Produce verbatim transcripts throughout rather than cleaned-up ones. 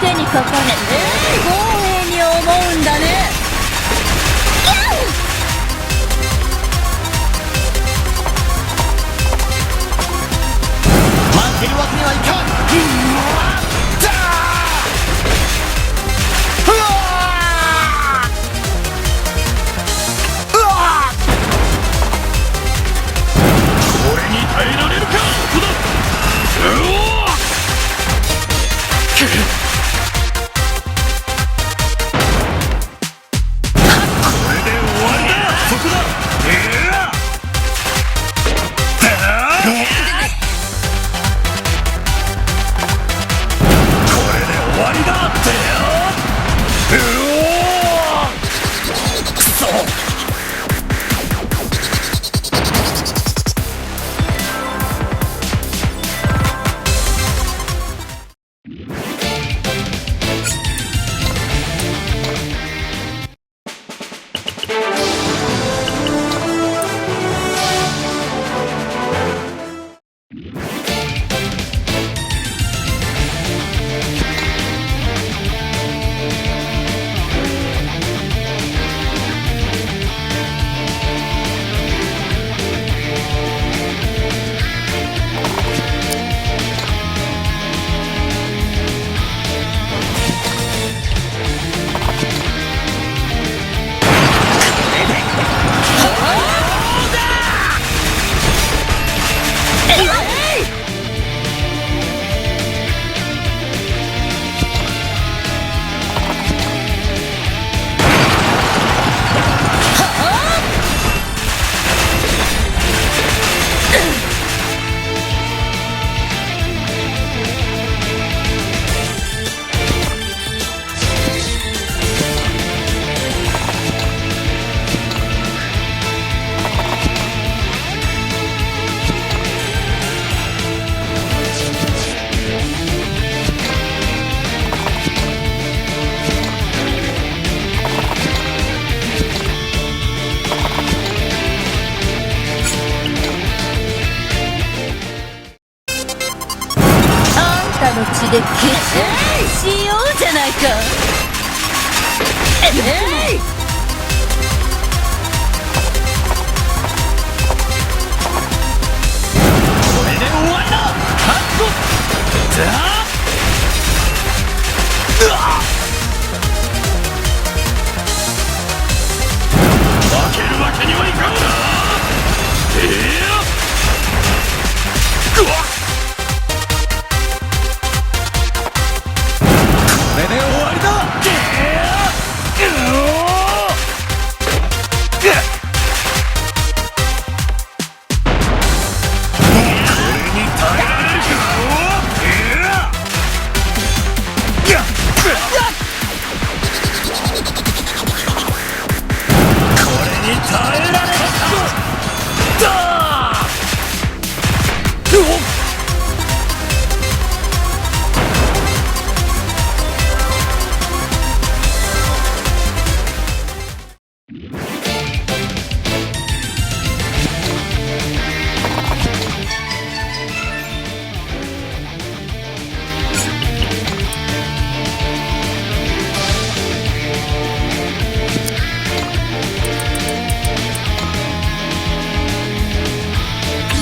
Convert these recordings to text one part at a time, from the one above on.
手にかかれ。不公平に思うんだね。負けるわけにはいかん。うわっ、だー！うわー！うわー！これに耐えられるか！ここだ！うおー！くっ！これで終わりだ！そこだ！うわ！これで終わりだってよ！うおー！くそ！あんたの血で決死しようじゃないか。えい！これで終わりだ！カット！だ！うわ！負けるわけにはいかん！うわ！これで終わりだ！これに耐えられるか！これに耐えられるか！だ！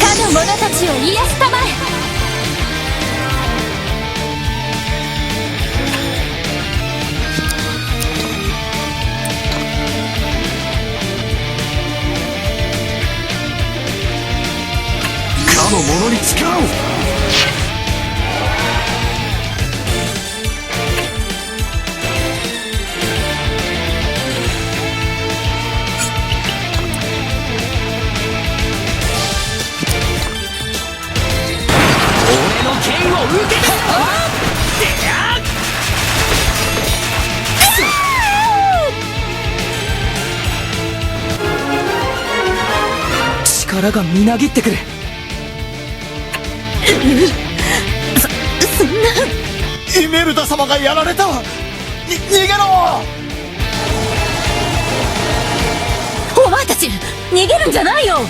かの者たちを癒したまえ。かの者に力を！俺の剣を受けてみろ！力がみなぎってくる。そ、そんな。イメルダ様がやられた！に、逃げろ！お前たち、逃げるんじゃないよ！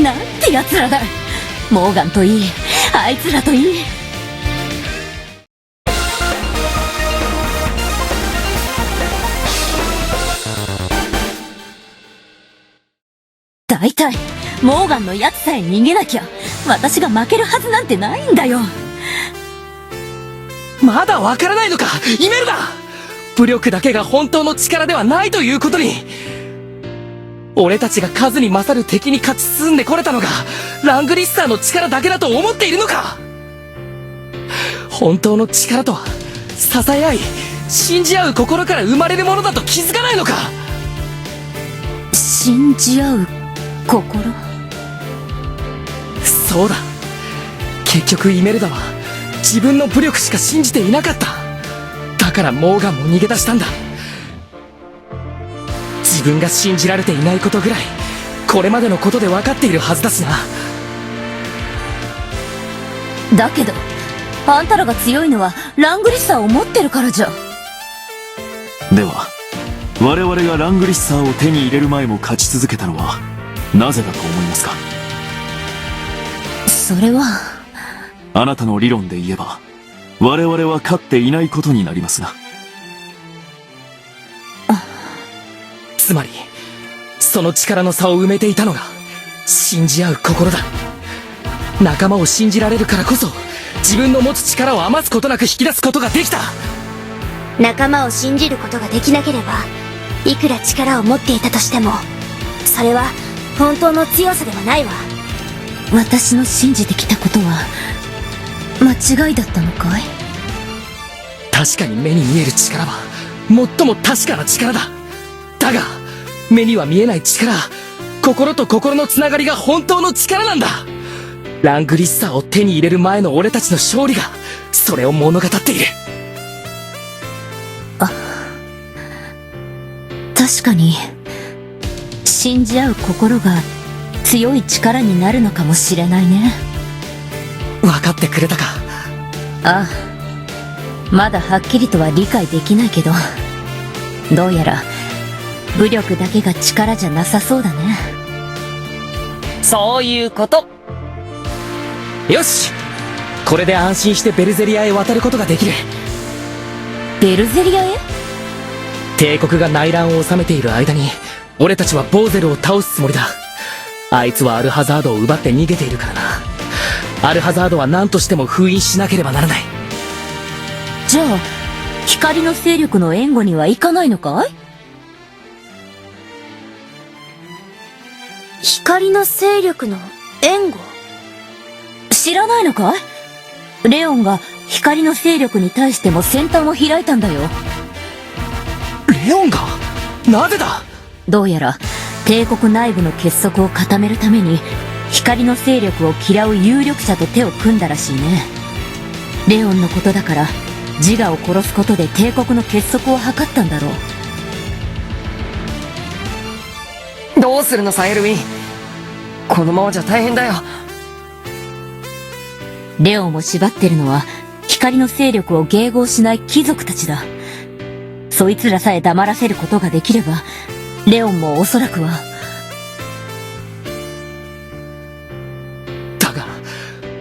なんて奴らだ！モーガンといい、あいつらといい。体、モーガンのやつさえ逃げなきゃ、私が負けるはずなんてないんだよ。まだわからないのか、イメルダ。武力だけが本当の力ではないということに。俺たちが数に勝る敵に勝ち進んでこれたのが、ラングリッサーの力だけだと思っているのか。本当の力とは、支え合い、信じ合う心から生まれるものだと気づかないのか。信じ合う心？そうだ。結局イメルダは自分の武力しか信じていなかった。だからモーガンも逃げ出したんだ。自分が信じられていないことぐらい、これまでのことで分かっているはずだしな。だけど、あんたらが強いのはラングリッサーを持ってるからじゃ。では、我々がラングリッサーを手に入れる前も勝ち続けたのは、なぜだと思いますか？それは。あなたの理論で言えば、我々は勝っていないことになりますが。つまり、その力の差を埋めていたのが、信じ合う心だ。仲間を信じられるからこそ、自分の持つ力を余すことなく引き出すことができた。仲間を信じることができなければ、いくら力を持っていたとしても、それは本当の強さではないわ。私の信じてきたことは、間違いだったのかい？確かに目に見える力は、最も確かな力だ。だが、目には見えない力、心と心のつながりが本当の力なんだ。ラングリッサーを手に入れる前の俺たちの勝利が、それを物語っている。あ、確かに、信じ合う心が強い力になるのかもしれないね。分かってくれたか？ああ。まだはっきりとは理解できないけど、どうやら武力だけが力じゃなさそうだね。そういうこと。よし！これで安心してベルゼリアへ渡ることができる。ベルゼリアへ？帝国が内乱を治めている間に、俺たちはボーゼルを倒すつもりだ。あいつはアルハザードを奪って逃げているからな。アルハザードは何としても封印しなければならない。じゃあ、光の勢力の援護には行かないのかい？光の勢力の援護？知らないのかい？レオンが光の勢力に対しても戦端を開いたんだよ。レオンが？なぜだ？どうやら、帝国内部の結束を固めるために、光の勢力を嫌う有力者と手を組んだらしいね。レオンのことだから、自我を殺すことで帝国の結束を図ったんだろう。どうするのさ、エルウィン。このままじゃ大変だよ。レオンを縛ってるのは、光の勢力を迎合しない貴族たちだ。そいつらさえ黙らせることができれば、レオンもおそらくは。だが、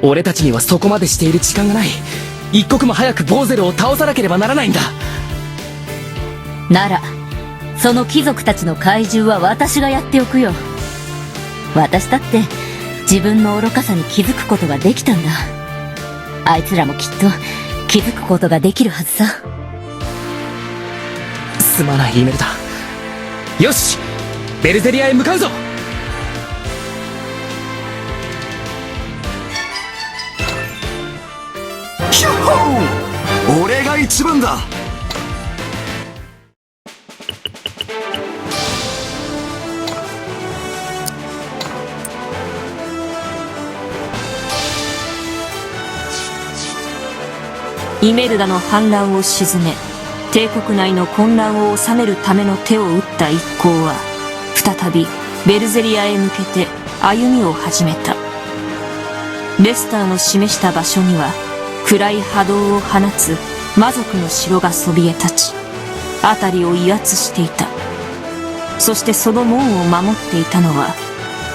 俺たちにはそこまでしている時間がない。一刻も早くボーゼルを倒さなければならないんだ。なら、その貴族たちの怪獣は私がやっておくよ。私だって自分の愚かさに気づくことができたんだ。あいつらもきっと気づくことができるはずさ。すまない、イメルダ。よし、ベルゼリアへ向かうぞ。キャッホー！俺が一番だ。イメルダの反乱を鎮め、帝国内の混乱を収めるための手を打った一行は、再びベルゼリアへ向けて歩みを始めた。レスターの示した場所には、暗い波動を放つ魔族の城がそびえ立ち、辺りを威圧していた。そしてその門を守っていたのは、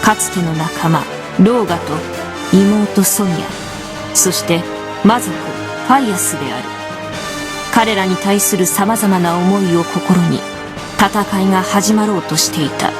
かつての仲間、ローガと妹ソニア、そして魔族、ファイアスである。彼らに対する様々な思いを心に、戦いが始まろうとしていた。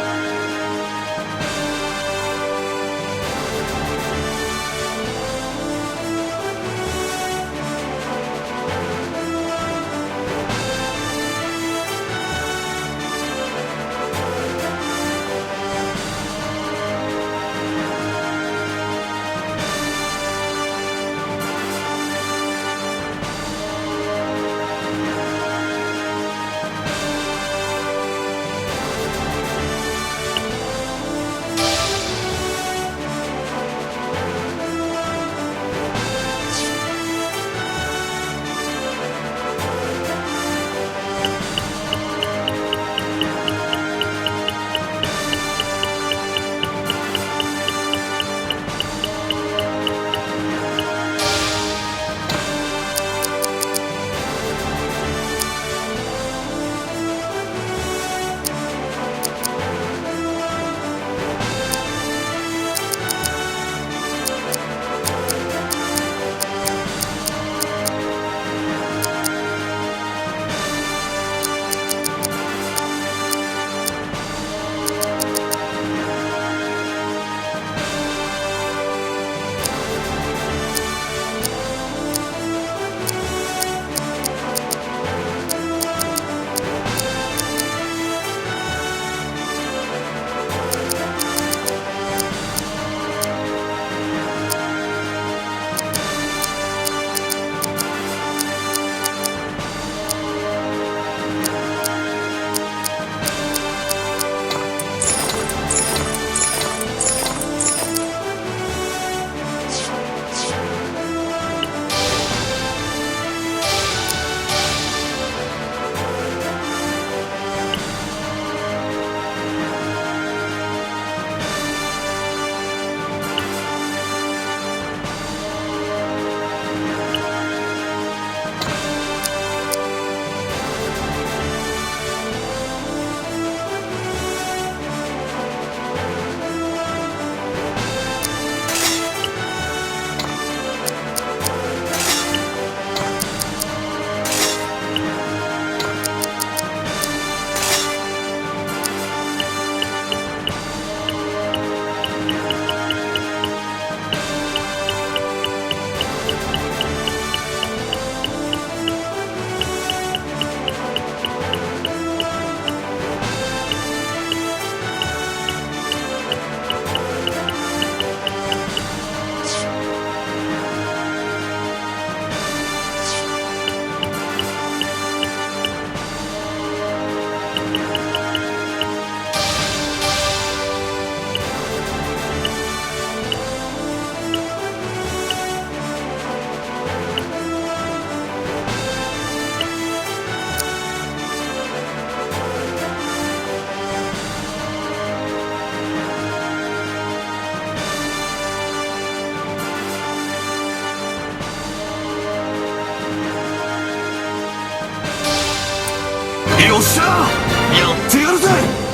よっしゃ、やってやるぜ。